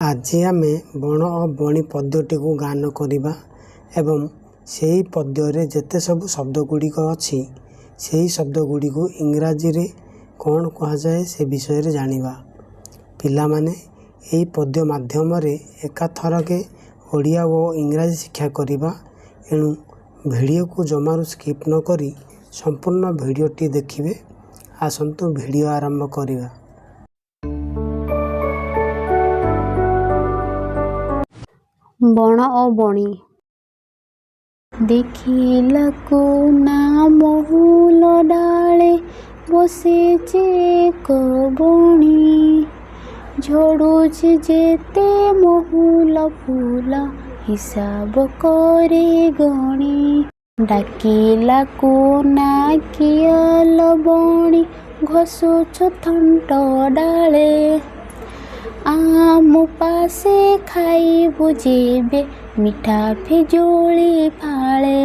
ଆଜି ଆମେ ବଣ ଓ ବଣି ପଦ୍ୟଟିକୁ ଗାନ କରିବା ଏବଂ ସେହି ପଦ୍ୟରେ ଯେତେ ସବୁ ଶବ୍ଦ ଗୁଡ଼ିକ ଅଛି, ସେହି ଶବ୍ଦ ଗୁଡ଼ିକୁ ଇଂରାଜୀରେ କ'ଣ କୁହାଯାଏ ସେ ବିଷୟରେ ଜାଣିବା। ପିଲାମାନେ ଏହି ପଦ୍ୟ ମାଧ୍ୟମରେ ଏକାଥରକେ ଓଡ଼ିଆ ଓ ଇଂରାଜୀ ଶିକ୍ଷା କରିବା। ଏଣୁ ଭିଡ଼ିଓକୁ ଜମାରୁ ସ୍କିପ୍ ନ କରି ସମ୍ପୂର୍ଣ୍ଣ ଭିଡ଼ିଓଟି ଦେଖିବେ। ଆସନ୍ତୁ ଭିଡ଼ିଓ ଆରମ୍ଭ କରିବା। ବଣ ଓ ବଣି। ଦେଖିଲାକୁ ନା ମହୁଲ ଡାଳେ ବସିଛି ଏକ ବଣି, ଝଡ଼ୁଛି ଯେତେ ମହୁଲ ଫୁଲ ହିସାବ କରି ଗଣି। ଡାକିଲାକୁ ନା କିଆଲ ବଣି, ଘଷୁଛୁ ଥଣ୍ଟ ଡାଳେ, ଆମ ପାଶେ ଖାଇବୁ ଯେବେ ମିଠା ପିଜୁଳି ଫାଳେ।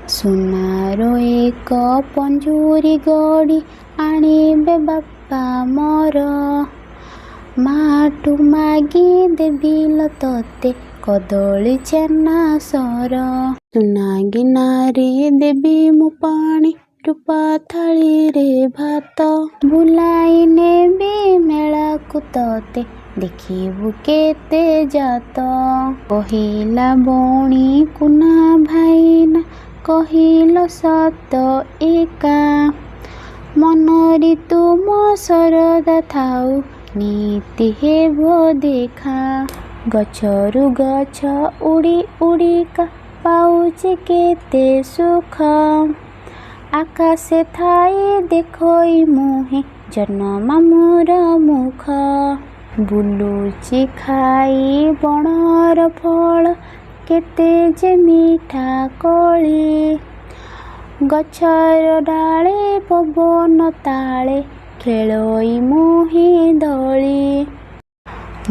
ସୁନାର ଏକ ପଞ୍ଜୁରୀ ଗଢ଼ି ଆଣିବେ ବାପା ମୋର, ମାଠୁ ମାଗି ଦେବି ଲୋ ତୋତେ କଦଳୀ ଛେନା ସର। ସୁନା ଗିନାରେ ଦେବି ମୁଁ ପାଣି, ରୂପା ଥାଳିରେ ଭାତ, ବୁଲାଇ ନେବି ମେଳାକୁ ତୋତେ ଦେଖିବୁ କେତେ ଜାତ। କହିଲା ବଣି କୁନା ଭାଇନା, କହିଲ ସତ ଏକା, ମନରେ ତୁମ ସରଦା ଥାଉ ନିତି ହେବ ଦେଖା। ଗଛରୁ ଗଛ ଉଡ଼ି ଉଡ଼ିକା ପାଉଛି କେତେ ସୁଖ, ଆକାଶେ ଥାଇ ଦେଖଇ ମୁହେଁ ଜହ୍ନ ମାମୁଁର ମୁଖ। ବୁଲୁଛି ଖାଇ ବଣର ଫଳ କେତେ ଯେ ମିଠା କୋଳି, ଗଛର ଡାଳେ ପବନ ତାଳେ ଖେଳଇ ମୁହେଁ ଦୋଳି।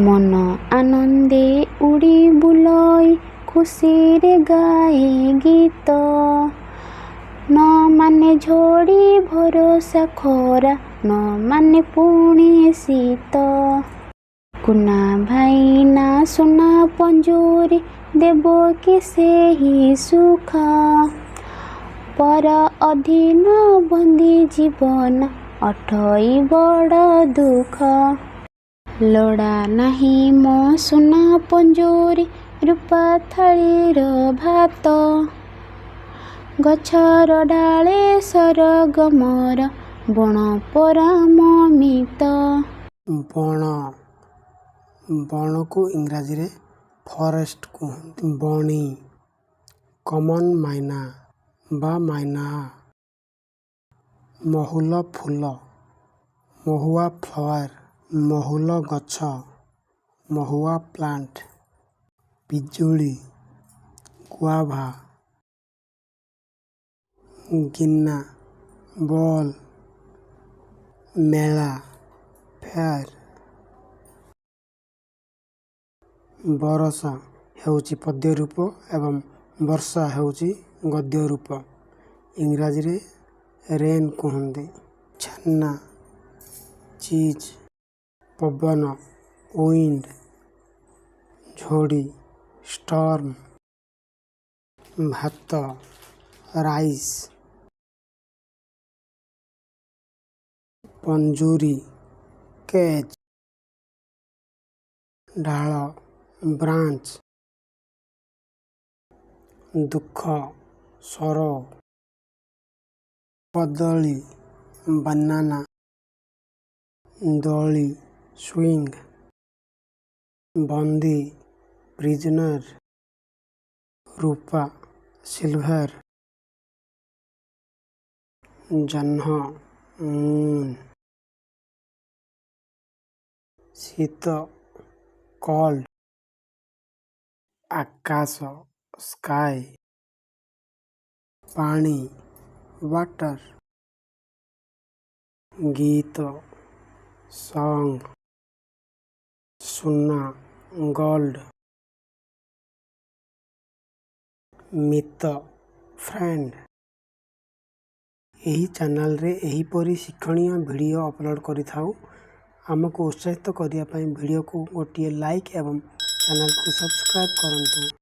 ମନ ଆନନ୍ଦେ ଉଡ଼ି ବୁଲଇ ଖୁସିରେ ଗାଏ ଗୀତ, ନ ମାନେ ଝଡ଼ି ଭରସା ଖରା ନ ମାନେ ପୁଣି ଶୀତ। କୁନା ଭାଇନା ସୁନା ପଞ୍ଜୁରୀ ଦେବ କି ସେହି ସୁଖ, ପର ଅଧୀନ ବନ୍ଦୀ ଜୀବନ ଅଠଇ ବଡ଼ ଦୁଃଖ। ଲୋଡ଼ା ନାହିଁ ମୋ ସୁନା ପଞ୍ଜୁରୀ ରୂପା ଥାଳିର ଭାତ, ଗଛର ଡାଳେ ସରଗ ମୋର ବଣ ପରା ମୋ ମିତ। ବଣ, ବଣକୁ ଇଂରାଜୀରେ ଫରେଷ୍ଟ କୁହନ୍ତି। ବଣି, କମନ୍ ମାଇନା ବା ମାଇନା। ମହୁଲ ଫୁଲ, ମହୁଆ ଫ୍ଲାୱାର। ମହୁଲ ଗଛ, ମହୁଆ ପ୍ଲାଣ୍ଟ। ପିଜୁଳି, ଗୁଆଭା। ଗିନା, ବୋଲ୍। ମେଳା, ଫେୟାର। ବରଷା ହେଉଛି ପଦ୍ୟ ରୂପ ଏବଂ ବର୍ଷା ହେଉଛି ଗଦ୍ୟ ରୂପ। ଇଂରାଜୀରେ ରେନ୍ କୁହନ୍ତି। ଛେନା, ଚିଜ୍। ପବନ, ୱିଣ୍ଡ। ଝଡ଼ି, ଷ୍ଟର୍ମ। ଭାତ, ରାଇସ୍। ପଞ୍ଜୁରୀ, କେଜ୍। ଡାଳ, ବ୍ରାଞ୍ଚ। ଦୁଃଖ, ସରୋ। କଦଳୀ, ବାନାନା। ଦୋଳି, ସୁଇଙ୍ଗ। ବନ୍ଦୀ, ପ୍ରିଜନର। ରୂପା, ସିଲଭର। ଜହ୍ନ, ମୁନ୍। ଶୀତ, କୋଲ୍ଡ। ଆକାଶ, ସ୍କାଏ। ପାଣି, ୱାଟର। ଗୀତ, ସଙ୍ଗ। ସୁନା, ଗୋଲ୍ଡ। ମିତ, ଫ୍ରେଣ୍ଡ। ଏହି ଚ୍ୟାନେଲରେ ଏହିପରି ଶିକ୍ଷଣୀୟ ଭିଡ଼ିଓ ଅପଲୋଡ଼ କରିଥାଉ। ଆମକୁ ଉତ୍ସାହିତ କରିବା ପାଇଁ ଭିଡ଼ିଓକୁ ଗୋଟିଏ ଲାଇକ୍ ଏବଂ ଚ୍ୟାନେଲକୁ ସବସ୍କ୍ରାଇବ୍ କରନ୍ତୁ।